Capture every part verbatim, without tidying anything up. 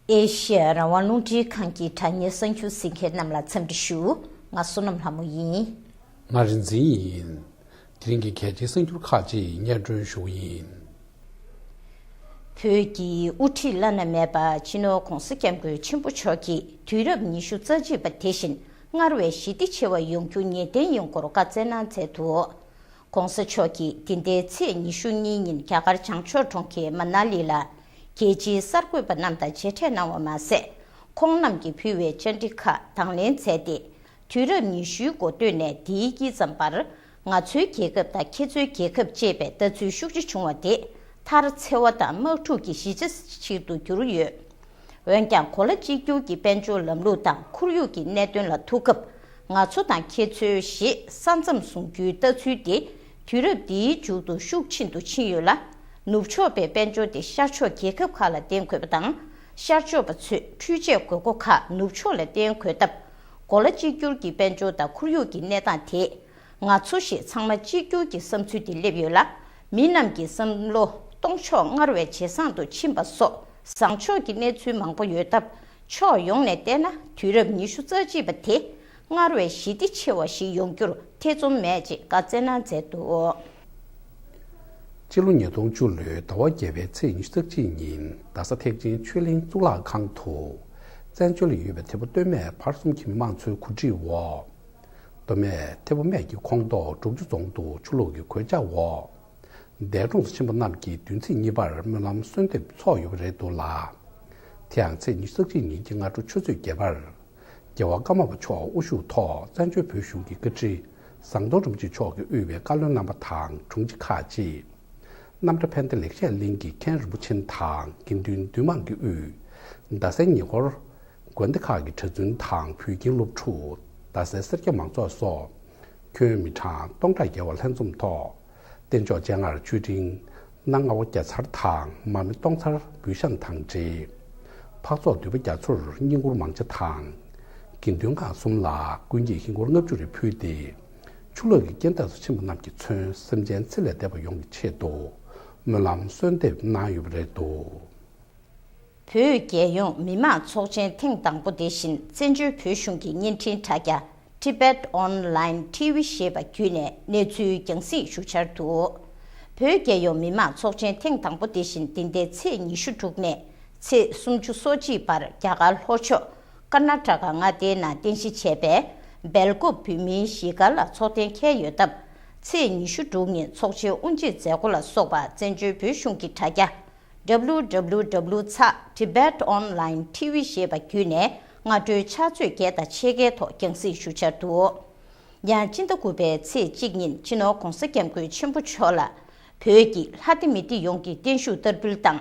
ཨེ་ཤེ་ཡ་རང་དབང་རླུང་འཕྲིན་ཁང་གི་དྲ་བརྙན་གསར་འགྱུར་གཟིགས་མཁན་རྣམས་ལ་འཚམས་འདྲི་ཞུ། ང་བསོད་ནམས་ལྷ་མོ་ཡིན། ང་རིག་འཛིན་ཡིན། དེ་རིང་གི་གལ་ཆེའི་གསར་འགྱུར་ཁག་ཅིག་སྙན་སྒྲོན་ཞུ་གི་ཡིན། བོད་ཀྱི་དབུ་ཁྲིད་བླ་ན་མེད་པ་སྤྱི་ནོར་༧གོང་ས་༧སྐྱབས་མགོན་ཆེན་པོ་མཆོག་གིས་དུས་རབས་ཉི་ཤུ་རྩ་གཅིག་པ་དེ་བཞིན་སྔར་བས་ཞི་བདེ་ཆེ་བ་ཡོང་རྒྱུ་ངེས་གཏན་ཡིན་སྐོར་བཀའ་སྩལ་གནང་མཛད་འདུག ༸གོང་ས་མཆོག་གིས་འདི་ཟླའི་ཚེས་ཉི་ཤུ་གཉིས་ཉིན་རྒྱ་གར་བྱང་ཕྱོགས་གྲོང་ཁྱེར་མ་ན་ལི་ལ་རྒྱལ་སྤྱིའི་གསར་འགོད་པ་རྣམས་དང་མཇལ་འཕྲད་གནང་བ་མ་ཟད། ཁོང་རྣམས་ཀྱིས་ཕུལ་བའི་བཅར་འདྲི་ཁག་དང་ལེན་མཛད་དེ། དུས་རབས་ཉི་ཤུའི་འགོ་སྟོད་ནས་འདིའི་དཀྱིལ་ཙམ་པར། ང་ཚོའི་རྒྱལ་ཁབ་དང་ཁྱེད་ཚོའི་རྒྱལ་ཁབ་ཅེས་པའི་ལྟ་ཚུལ་ཤུགས་ཆེ་བྱུང་བ་དེ་མཐར་འཚེ་བ་དང་དམག་འཁྲུག་གི་གཞིས་ཆགས་ཤིག་ཏུ་གྱུར་ཡོད། འོན་ཀྱང་གོ་ལ་གཅིག་གྱུར་གྱི་དཔལ་འབྱོར་ལམ་ལུགས་དང་ཁོར་ཡུག་གི་གནད་དོན་ལ་ཐུག་སྐབས། ང་ཚོ་དང་ཁྱེད་ཚོའི་ཞེས་ས་མཚམས་བཟུང་རྒྱུའི་ལྟ་ཚུལ་དེ་དུས་རབས་འདིའི་མཇུག་ཏུ་ཤུགས་ཆེན་དུ་ཕྱིན་ཡོད་ལ། ནུབ་ཕྱོགས་པའི་དཔལ་འབྱོར་དེ་ཤར་ཕྱོགས་རྒྱལ་ཁབ་ཁག་ལ་བརྟེན་དགོས་པ་དང་། ཤར་ཕྱོགས་པ་ཚོས་འཕྲུལ་ཆས་དགོས་མཁོ་ཁག་ནུབ་ཕྱོགས་ལ་བརྟེན་དགོས་སྟབས། གོ་ལ་གཅིག་གྱུར་གྱི་དཔལ་འབྱོར་དང་ཁོར་ཡུག་གི་གནས་སྟངས་དེས། ང་ཚོ་ཞེས་ཚང་མ་གཅིག་གྱུར་གྱི་བསམ་ཚུལ་དེ་སླེབས་ཡོད་ལ། མི་རྣམས་ཀྱི་བསམ་བློ་གཏོང་ཕྱོགས་སྔར་བས་ཇེ་བཟང་དུ་ཕྱིན་པ་སོགས་བཟང་ཕྱོགས་ཀྱི་གནས་ཚུལ་མང་པོ་ཡོད་སྟབས། ཕྱོགས་ཡོངས་ནས་བལྟས་ན་དུས་རབས་ཉི་ཤུ་རྩ་གཅིག་པ་དེ་སྔར་བས་ཞི་བདེ་ཆེ་བ་ཞིག་ཡོང་རྒྱུར་ཐེ་ཚོམ་མེད་ཅེས་བཀའ་སྩལ་གནང་མཛད་འདུག་སྤྱི་ལོ་ཉིས་སྟོང་བཅུ་ལོའི་ཟླ་བ་བརྒྱད་པའི་ཚེས་ཉི་ཤུ་རྩ་གཅིག་ཉིན་རྡ་ས་ཐེག་ཆེན་ཆོས་གླིང་གཙུག་ལག་ཁང་དུ། བཙན་བྱོལ་ལ་ཡོད་པའི་ཐེ་བོ་སྟོད་སྨད་བར་གསུམ་གྱི་མི་མང་ཚོའི་གོ་སྒྲིག་འོག་མདོ་སྨད་ཐེ་བོ་སྨད་ཀྱི་ཁོངས་གཏོགས་འབྲུག་ཆུ་རྫོང་དུ་ཆུ་ལོག་གི་གོད་ཆག་འོག་འདས་གྲོངས་སུ་ཕྱིན་པ་རྣམས་ཀྱི་བདུན་ཚིགས་གཉིས་པར་སྨོན་ལམ་གསོལ་འདེབས་ཚོགས་ཡོད་པ་རེད་འདུག་ལ། དེ་ཡང་ཚེས་ཉི་ཤུ་རྩ་གཅིག་ཉིན་གྱི་སྔ་དྲོ་ཆུ་ཚོད་བརྒྱད་པར། རྒྱལ་བ་ཀརྨ་པ་མཆོག་དབུ་བཞུགས་ཐོག་བཙན་བྱོལ་བོད་གཞུང་གི་བཀའ་ཁྲི་ཟམ་གདོང་རིན་པོ་ཆེ་མཆོག་གིས་དབུས་པའི་བཀའ་བློན་རྣམ་པ་དང་དྲུང་ཆེ་ཁག་ཅིག་རྣམ་གྲྭ་ཕན་བདེ་ལེགས་བཤད་གླིང་གི་མཁན་རིན་པོ་ཆེ་དང་དགེ་འདུན་འདུས་མང་གི་དབུས། རྡ་སའི་ཉེ་འཁོར་དགོན་སྡེ་ཁག་གི་གྲྭ་བཙུན་དང་བོད་ཁྱིམ་སློབ་ཕྲུག་རྡ་སའི་སེར་སྐྱ་མང་ཚོགས་སོགས་ཁྱོན་མི་གྲངས་སྟོང་ཕྲག་བརྒལ་བ་ལྷན་འཛོམས་ཐོག་རྟེན་མཆོག་སྤྱན་སྔར་མཆོད་སྤྲིན་སྣ་ལྔ་པོ་བརྒྱ་ཚར་དང་མར་མེ་སྟོང་ཚར་འབུལ་བཤམས་དང་འབྲེལ། འཕགས་ཚོགས་འདུས་པ་རྒྱ་མཚོར་བསྙེན་བཀུར་མང་ཇ་དང་། དགེ་འདུན་ཁག་གསུམ་ལ་ཀུན་གྱིས་ཧིན་སྒོར་ལྔ་བཅུ་རེ་ཕུལ་ཏེ། ཆུ་ལོག་གི་རྐྱེན་འདས་སུ་ཕྱིན་པ་རྣམས་ཀྱིས་མཚོན་སེམས་ཅན་ཚེ་ལས་འདས་པ་ཡོངས་ཀྱི་ཆེད་དུ་སྨོན་ལམ་གསོལ་འདེབས་གནང་ཡོད་པ་རེད་འདུག་བོད་རྒྱལ་ཡོངས་མི་དམངས་ཚོགས་ཆེན་ཐེངས་དང་པོ་དེ་བཞིན་བཙན་བྱོལ་བོད་གཞུང་གི་བརྙན་འཕྲིན་དྲ་རྒྱ་Tibet Online T V ཞེས་པ་བརྒྱུད་ནས་གནས་ཚུལ་རྒྱང་སྲིང་ཞུ་འཆར་འདུག་བོད་རྒྱལ་ཡོངས་མི་དམངས་ཚོགས་ཆེན་ཐེངས་དང་པོ་དེ་བཞིན་འདི་ཟླའི་ཚེས་ཉི་ཤུ་དྲུག་ནས་ཚེས་སུམ་ཅུ་སོ་གཅིག་བར་རྒྱ་གར་ལྷོ་ཕྱོགས་ཀར་ན་ཊ་ཀ་མངའ་སྡེའི་ནང་རྟེན་གཞི་བྱས་པའི་སྦེལ་ཀོབ་བོད་མིའི་གཞིས་སྒར་ལ་འཚོགས་གཏན་འཁེལ་ཡོད་སྟབས། ཚེས་ཉི་ཤུ་དྲུག་ཉིན་ཚོགས་ཆེན་དབུ་འབྱེད་མཛད་སྒོ་ལ་སོགས་པ་བཙན་བྱོལ་བོད་གཞུང་གི་དྲ་རྒྱ། W W W ཚེག་Tibet Online T V ཞེས་པ་བརྒྱུད་ནས་སྔ་དྲོའི་ཕྱག་ཚོད་བརྒྱད་དང་ཕྱེད་ཀའི་ཐོག་རྒྱང་སྲིང་ཞུ་འཆར་འདུག་ཡང་སྤྱི་ཟླ་དགུ་པའི་ཚེས་གཅིག་ཉིན་སྤྱི་ནོར་༸གོང་ས་༸སྐྱབས་མགོན་ཆེན་པོ་མཆོག་ལ་བོད་ཀྱི་ལྷ་སྡེ་མི་སྡེ་ཡོངས་ཀྱིས་བརྟན་བཞུགས་བསྟར་འབུལ་དང་།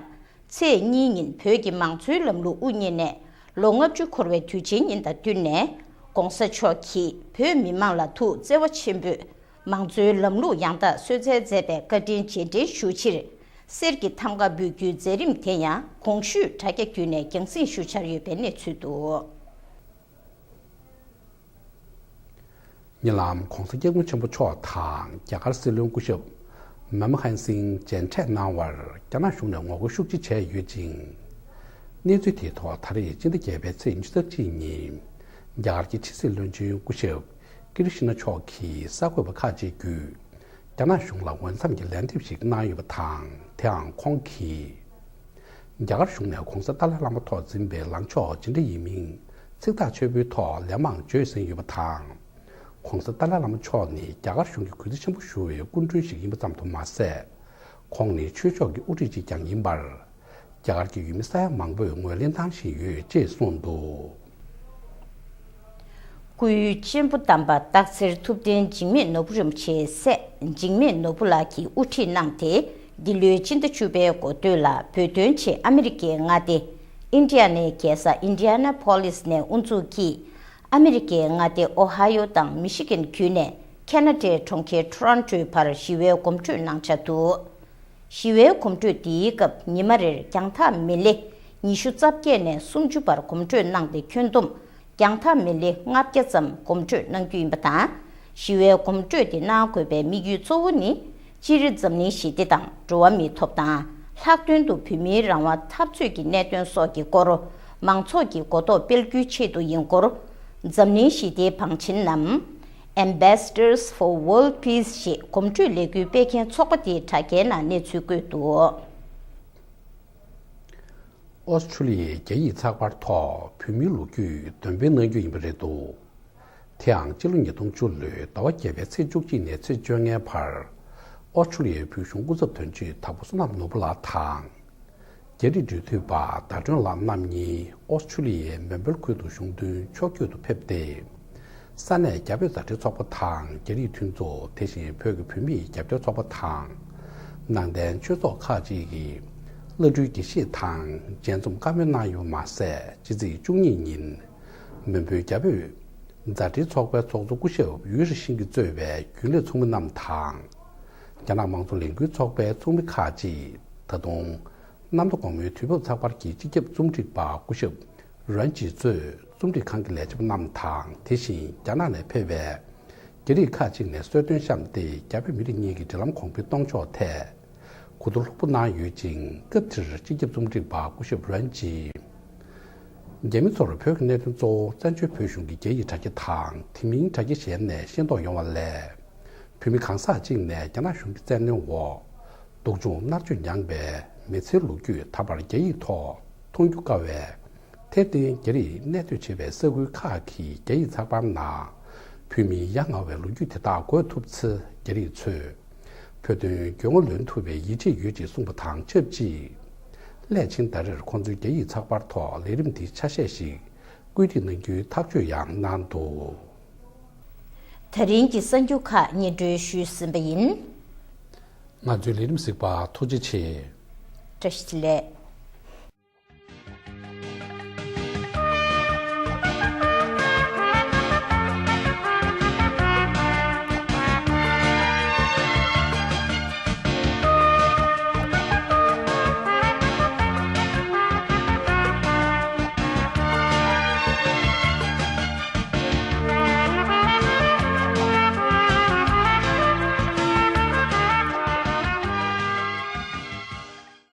ཚེས་གཉིས་ཉིན་བོད་ཀྱི་མང་གཙོའི་ལམ་ལུགས་དབུ་བརྙེས་ནས་ལོ་ལྔ་བཅུ་འཁོར་བའི་དུས་ཆེན་ཉིན་དང་བསྟུན་ནས་༸གོང་ས་མཆོག་གིས་བོད་མི་མང་ལ་ཐུགས་བརྩེ་བ་ཆེན་པོས། མང་གཙོའི་ལམ་ལུགས་ཡང་དག་གསོལ་སྩལ་མཛད་པའི་བཀའ་དྲིན་རྗེས་དྲན་ཞུ་ཕྱིར། གསེར་གྱི་ཐང་ག་འབུལ་རྒྱུའི་མཛད་རིམ་དེ་ཡང་གོང་ཞུས་དྲ་རྒྱ་བརྒྱུད་ནས་རྒྱང་སྲིང་ཞུ་འཆར་ཡོད་པའི་གནས་ཚུལ་འདུག་ཉེ་ལམ་༸གོང་ས་༸སྐྱབས་མགོན་ཆེན་པོ་མཆོག་དང་རྒྱ་གར་སྲིད་བློན་སྐུ་ཞབས་མན་མོ་ཧན་སིང་མཇལ་འཕྲད་གནང་བར་རྒྱ་ནག་གཞུང་ནས་ངོ་རྒོལ་ཤུགས་ཆེ་བྱས་ཡོད་ཅིང་། གནས་ཚུལ་དེའི་ཐོག་ད་རེས་སྤྱི་ཟླ་བརྒྱད་པའི་ཚེས་ཉི་ཤུ་རྩ་གཅིག་ཉིན་རྒྱ་གར་གྱི་ཕྱི་སྲིད་བློན་ཆེན་སྐུ་ཞབས་ཀི་རི་ཤི་ན་མཆོག་གིས་གསར་འགོད་པ་ཁག་ཅིག་བརྒྱུད། རྒྱ་ནག་གཞུང་ལ་འོས་འཚམ་གྱི་ལན་འདེབས་ཤིག་གནང་ཡོད་པ་དང་། དེའང་ཁོང་གིས། རྒྱ་གར་གཞུང་ནས་༸གོང་ས་ཏཱ་ལའི་བླ་མ་ཐོག་འཛིན་པའི་ལངས་ཕྱོགས་ཇི་འདྲ་ཡིན་མིན་ཚིག་ཐག་ཆོད་པོའི་ཐོག་ལན་མང་བརྗོད་ཟིན་ཡོད་པ་དང་། ༸གོང་ས་ཏཱ་ལའི་བླ་མ་མཆོག་ནི་རྒྱ་གར་གཞུང་གི་གུས་བརྩི་ཆེན་པོ་ཞུ་བའི་སྐུ་མགྲོན་ཞིག་ཡིན་པ་ཙམ་དུ་མ་ཟད། ཁོང་ནི་ཆོས་ཕྱོགས་ཀྱི་དབུ་ཁྲིད་ཅིག་ཀྱང་ཡིན་པར། རྒྱ་གར་གྱི་ཡུལ་མི་ས་ཡ་མང་པོས་ངོས་ལེན་གནང་བཞིན་ཡོད་ཅེས་གསུངས་འདུག་སྐུའི་གཅེན་པོ་དམ་པ་སྟག་འཚེར་ཐུབ་བསྟན་འཇིགས་མེད་ནོར་བུ་རིན་པོ་ཆེའི་སྲས་འཇིགས་མེད་ནོར་བུ་ལགས་ཀྱིས་དབུ་ཁྲིད་གནང་སྟེ། འདི་ལོའི་སྤྱི་ཟླ་བཅུ་པའི་འགོ་སྟོད་ལ་བོད་དོན་ཆེད་ཨ་མི་རི་ཀའི་མངའ་སྡེ་ཨིན་ཌི་ཡ་ནའི་རྒྱལ་ས་ཨིན་ཌི་ཡ་ན་ཕོ་ལིས་ནས་དབུ་འཛུགས་ཀྱིས། ཨ་མི་རི་ཀའི་མངའ་སྡེ་ཨོ་ཧ་ཡོ་དང་མི་ཤི་གན་བརྒྱུད་ནས་ཁེ་ན་ཌའི་གྲོང་ཁྱེར་ཊོ་རོན་ཊོའི་བར་ཞི་བའི་གོམ་བགྲོད་གནང་འཆར་འདུག་ཞི་བའི་གོམ་བགྲོད་འདིའི་སྐབས་ཉི་མ་རེར་རྒྱང་ཐག་མི་ལེ་ཉི་ཤུ་རྩ་བརྒྱད་ནས་སུམ་ཅུ་བར་གོམ་བགྲོད་གནང་སྟེ། ཁྱོན་བསྡོམས་རྒྱང་ཐག་མི་ལེ་ལྔ་བརྒྱ་ཙམ་གོམ་བགྲོད་གནང་རྒྱུ་ཡིན་པ་དང་། ཞི་བའི་གོམ་བགྲོད་དེ་གནང་དགོས་པའི་དམིགས་ཡུལ་གཙོ་བོ་ནི། སྤྱིར་འཛམ་གླིང་ཞི་བདེ་དང་འགྲོ་བ་མིའི་ཐོབ་ཐང་། ལྷག་དོན་དུ་བོད་མིའི་རང་དབང་འཐབ་རྩོད་ཀྱི་གནད་དོན་སོགས་ཀྱི་སྐོར། མང་ཚོགས་ཀྱི་གོ་རྟོགས་སྤེལ་རྒྱུའི་ཆེད་དུ་ཡིན་སྐོར། འཛམ་གླིང་ཞི་བདེའི་བང་ཆེན་ནམ། Ambassadors for World Peace ཞེས་གོམ་བགྲོད་ལས་འགུལ་སྤེལ་མཁན་ཚོགས་པ་དེའི་དྲ་རྒྱའི་ནང་གནས་ཚུལ་བཀོད་འདུག། ཨོ་སི་ཁྲུ་ལི་ཡའི་རྒྱ་ཡིག་ཚགས་པར་ཐོག་བོད་མིའི་ལོ་རྒྱུས་འདོན་སྤེལ་གནང་རྒྱུ་ཡིན་པ་རེད་འདུག། དེའང་སྤྱི་ལོ་ཉིས་སྟོང་བཅུ་ལོའི་ཟླ་བ་བརྒྱད་པའི་ཚེས་བཅུ་གཅིག་ནས་ཚེས་བཅོ་ལྔའི་བར། ཨོ་སི་ཁྲུ་ལི་ཡའི་བོད་གཞུང་སྐུ་ཚབ་དོན་གཅོད་དྭགས་པོ་བསོད་ནམས་ནོར་བུ་ལགས་དང་། རྒྱ་རིགས་འབྲེལ་མཐུད་པ་ཟླ་སྒྲོན་ལགས་རྣམ་གཉིས་ཨོ་སི་ཁྲུ་ལི་ཡའི་མེལ་བྷོན་ཁུལ་དུ་གཞུང་དོན་ཕྱོགས་བསྐྱོད་དུ་ཕེབས་ཏེ། ས་གནས་རྒྱ་བོད་མཛའ་འབྲེལ་ཚོགས་པ་དང་རྒྱ་རིགས་མཐུན་ཚོགས། དེ་བཞིན་བོད་ཀྱི་བུད་མེད་རྒྱབ་སྐྱོར་ཚོགས་པ་དང་། ནང་བསྟན་ཆོས་ཚོགས་ཁག་ཅིག་གིས་བླ་སྤྲུལ་དགེ་བཤེས་དང་མཇལ་འཛོམས་བཀའ་མོལ་གནང་ཡོད་པ་མ་ཟད། ཕྱི་ཚེས་བཅུ་གཉིས་ཉིན་མོན་བོད་རྒྱ་བོད་མཛའ་འབྲེལ་ཚོགས་པའི་ཚོགས་གཙོ་སྐུ་ཞབས་ཡུས་ཧྲི་ཤིན་གྱིས་གཙོས་པའི་རྒྱུན་ལས་ཚོགས་མི་རྣམས་དང་། རྒྱ་ནག་དམངས་གཙོ་ལས་འགུལ་ཚོགས་པའི་ཚོགས་མི་ཁག་ཅིག་ད་དུང་། གནམ་མདོ་དགོང་མོའི་དུས་བབ་ཚགས་པར་གྱི་སྤྱི་ཁྱབ་རྩོམ་སྒྲིག་པ་སྐུ་ཞབས་རོན་ཅི་གཙོས་རྩོམ་སྒྲིག་ཁང་གི་ལས་བྱེད་པ་རྣམས་དང་། དེ་བཞིན་རྒྱ་ནག་ནས་ཕེབས་པའི་རྒྱ་རིགས་ཁག་ཅིག་ནས་གསོལ་སྟོན་བཤམས་ཏེ། རྒྱ་བོད་མི་རིགས་གཉིས་ཀྱི་འབྲེལ་ལམ་གོང་འཕེལ་གཏོང་ཕྱོགས་ཐད་གོ་བསྡུར་ལྷུག་པོ་གནང་ཡོད་ཅིང་། སྐབས་དེར་སྤྱི་ཁྱབ་རྩོམ་སྒྲིག་པ་སྐུ་ཞབས་རོན་ཅིས་རྒྱ་མི་ཚོར་བོད་ཀྱི་གནད་དོན་གཙོ་བོ་བཙན་བྱོལ་བོད་གཞུང་གི་རྒྱ་ཡིག་དྲ་རྒྱ་དང་། དེ་མིན་དྲ་རྒྱ་གཞན་ནས་ཤེས་རྟོགས་ཡོང་བ་ལས། བོད་མི་གང་ཟག་ཅིག་ནས་རྒྱ་ནག་གཞུང་གི་བཙན་གནོན་འོག་སྡུག་སྦྱོང་མནར་གཅོད་མྱངས་པའི་མི་ཚེའི་ལོ་རྒྱུས་ད་བར་རྒྱ་ཡིག་ཐོག་མཐོང་རྒྱུ་དཀའ་བས། དེར་བརྟེན་རྒྱ་རིགས་གནས་སྡོད་བྱེད་པའི་ས་ཁུལ་ཁག་གི་རྒྱ་ཡིག་ཚགས་པར་ནང་བོད་མིའི་ཡ་ང་བའི་ལོ་རྒྱུས་དེ་དག་འགོད་ཐུབ་ཚེ། རྒྱ་རིགས་ཚོས་བོད་དོན་རྒྱུས་མངའ་ལོན་ཐུབ་པའི་ཡིད་ཆེས་ཡོད་ཅེས་གསུངས་པ་དང་ཆབས་ཅིག། སླད་ཕྱིན་ད་རེར་ཁོང་ཚོའི་རྒྱ་ཡིག་ཚགས་པར་ཐོག་ལས་རིམ་འདིའི་ཆ་ཤས་ཤིག་བཀོད་སྒྲིག་གནང་རྒྱུའི་ཐག་གཅོད་ཡང་གནང་འདུག། ད་རིང་གི་གསར་འགྱུར་ཁག་སྙན་སྒྲོན་ཞུས་ཟིན་པ་ཡིན། ང་ཚོའི་ལས་རིམ་གཟིགས་པར་ཐུགས་རྗེ་ཆེ། བཀྲ་ཤིས་བདེ་ལེགས།